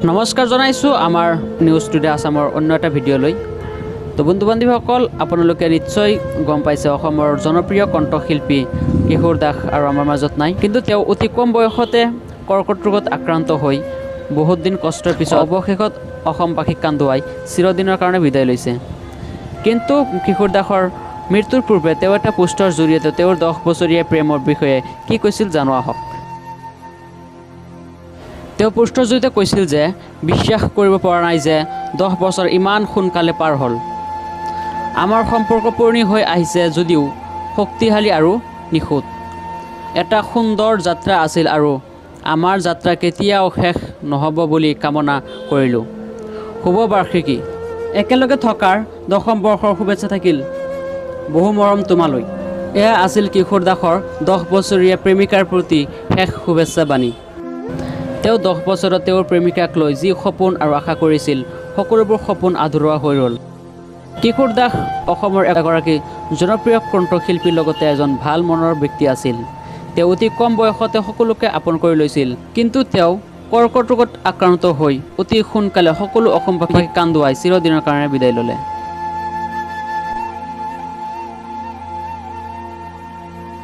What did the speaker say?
নমস্কাৰ জনাইছোঁ আমাৰ নিউজ টুডে আছামৰ অন্য এটা ভিডিঅ'লৈ। তো বন্ধু বান্ধৱীসকল, আপোনালোকে নিশ্চয় গম পাইছে, অসমৰ জনপ্ৰিয় কণ্ঠশিল্পী কিশোৰ দাস আৰু আমাৰ মাজত নাই। কিন্তু তেওঁ অতি কম বয়সতে কৰ্কট ৰোগত আক্ৰান্ত হৈ বহুত দিন কষ্টৰ পিছত অৱশেষত অসমবাসীক কান্দুৱাই চিৰদিনৰ কাৰণে বিদায় লৈছে। কিন্তু কিশোৰ দাসৰ মৃত্যুৰ পূৰ্বে তেওঁ এটা পোষ্টৰ জৰিয়তে তেওঁৰ 10 বছৰীয়া প্ৰেমৰ বিষয়ে কি কৈছিল, জানো আহক। তেওঁ পোষ্টৰ জৰিয়তে কৈছিল যে, "বিশ্বাস কৰিব পৰা নাই যে 10 বছৰ ইমান সোনকালে পাৰ হ'ল। আমাৰ সম্পৰ্ক পুৰণি হৈ আহিছে যদিও শক্তিশালী আৰু নিখুঁত। এটা সুন্দৰ যাত্ৰা আছিল আৰু আমাৰ যাত্ৰা কেতিয়াও শেষ নহ'ব বুলি কামনা কৰিলোঁ। শুভ বাৰ্ষিকী। একেলগে থকাৰ দশম বৰ্ষৰ শুভেচ্ছা থাকিল। বহু মৰম তোমালৈ।" এয়া আছিল কিশোৰ দাসৰ 10 বছৰীয়া প্ৰেমিকাৰ প্ৰতি শেষ শুভেচ্ছা বাণী। তেওঁ 10 বছৰত তেওঁৰ প্ৰেমিকাক লৈ যি সপোন আৰু আশা কৰিছিল, সকলোবোৰ সপোন আধৰুৱা হৈ ৰ'ল। কিশোৰ দাস অসমৰ এগৰাকী জনপ্ৰিয় কণ্ঠশিল্পীৰ লগতে এজন ভাল মনৰ ব্যক্তি আছিল। তেওঁ অতি কম বয়সতে সকলোকে আপোন কৰি লৈছিল। কিন্তু তেওঁ কৰ্কট ৰোগত আক্ৰান্ত হৈ অতি সোনকালে সকলো অসমবাসীক কান্দুৱাই চিৰদিনৰ কাৰণে বিদায় ল'লে।